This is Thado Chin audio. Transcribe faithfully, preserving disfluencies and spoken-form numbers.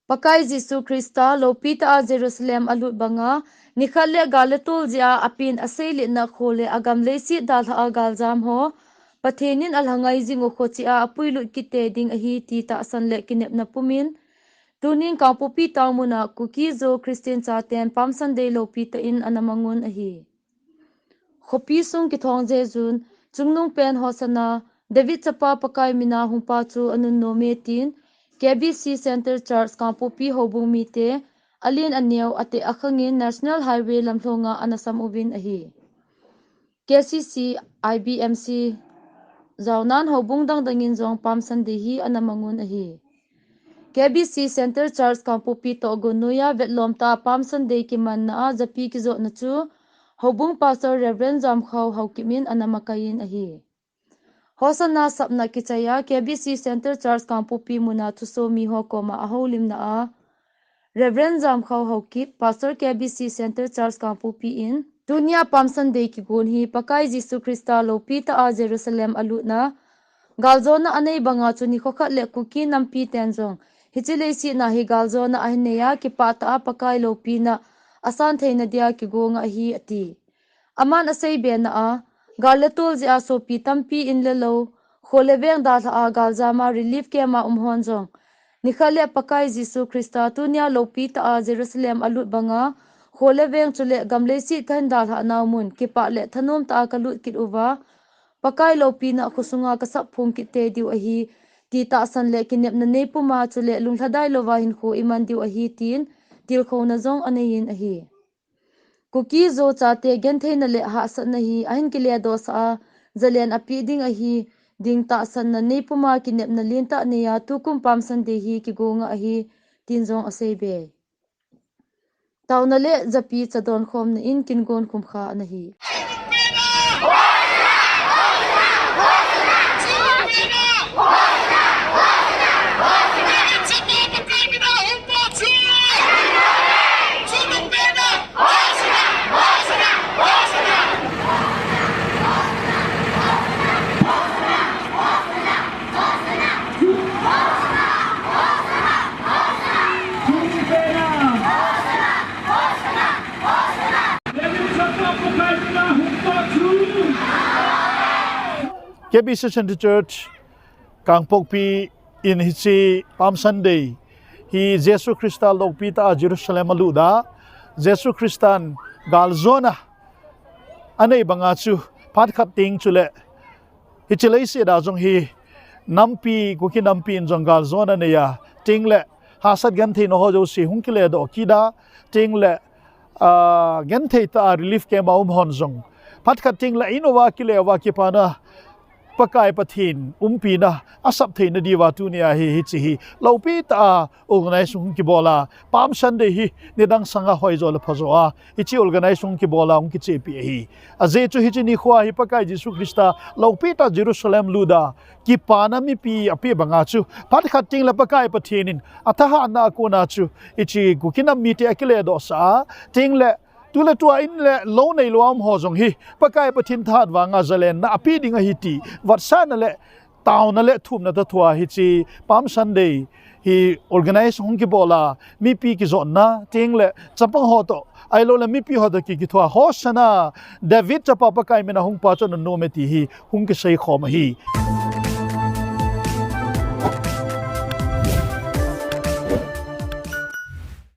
Pakai Jesu Christa lopi tah a Jerusalem alut banga, nikhat le gal le tol jeh a apen aseiletna kho le agam leiset dalhah a galjam ho, Pathen in alhangai jing u kho cheh a apuilut kit tei ding ahi ti tahsan le kinepna pumin, tunin Kangpokpi town muna Kuki Zo Christian chaten Palm Sunday lopi tah in ana mangun ahi. Khopi sung kithong jejun, chungnung pen Hosanna, David chapa Pakai mina hungpa chu anunnom e tin, K B C Centre Church Kangpokpi houbung mite, alen aneo, ateh akhangin National Highway lamlhonga ana sam uvin ahi. K C C, I B M C, jaonan houbung dangdangin jong Palm Sunday hi ana mangun ahi. K B C Centre Church Kangpokpi tohgon noiya vetlom tah a Palm Sunday kimanna a japi kijotna chu houbung Pastor Reverend Jamkhao Haokip in ana makaiyin ahi. Hosanna sapna kichaiya K B C Centre Church Kangpokpi muna thusomi ho koma ahoulimna a Reverend Jamkhao Haokip, Pastor K B C Centre Church Kangpokpi in, tunia Palm Sunday kigon hi Pakai Jesu Christa lopi tah a Jerusalem alutna galjona anei banga chu nikho khat le Kuki nampi ten jong hiche leiset a hi galjona ahin neiya kipah tah a Pakai lopina asan theina dia kigonga ahi ati. Aman aseibena a, gal le tol jeh a sopi tampi in le lou, kho le veng dalhah a galjam a relief camp a um hon jong nikhat le Pakai Jesu Christa tunia lopi tah a Jerusalem alut banga, kho le veng chule gam leiset kahin dalhah nau mun kipah le thanom tah a kalut kit uva, Pakai lopina khosunga kasap phong kit tei diu ahi, ti tahsan le kinepna neipuma chule lunglhadai louva hinkho iman diu ahi tin tilkhouna jong aneiyin ahi. Kuki Zo chate gentheina le hahsatna hi ahin kiledohsah a, jalen apeh ding ahi, ding tahsanna neipuma kinepna lentah neiya tukum Palm Sunday hi kigonga ahi, tin jong aseibe. Taona le japi chadon khomna in kingon khumkha ana hi. K B C Centre Church, Kangpokpi in hiche Palm Sunday hi Jesu Christa lopi tah a Jerusalem alut a, Jesu Christan galjona anei banga chu phat khat teng chule hiche leiset a jong hi nampi, Kuki nampi in jong galjona aneiya, teng le hahsat gentheina ho jouse hung kiledoh kit a, teng le, ah, genthei tah a relief camp a um hon jong phat khat teng le in uva kile uva kipana Pakai Pathen umpina asap theina diuva tunia hi hiche hi lopi tah a organize hung kibol a, Palm Sunday hi nidang sanga hoijo le phajo a hiche organize hung kibol a hung kichepi ahi. Ajeh chu hiche nikhoa hi Pakai Jesu Christa lopi tah Jerusalem lut a kipana mipi apeh banga chu phat khat teng le Pakai Pathen in athahatna a kona chu hiche Kuki nam mite akiledohsah a, teng le tu le tua in le lou neilou a um ho jong hi Pakai Pathen thahat vanga jalenna apeh ding ahi ti vetsahna le taona le thumna toh thua hiche Palm Sunday hi organize hung kibol a, mipi kijotna teng le chapang ho toh, ahilou le mipi ho toh ki, kithua Hosanna, David chapa Pakai mina hungpa chu anunnom e ti hi hung kisei khom ahi.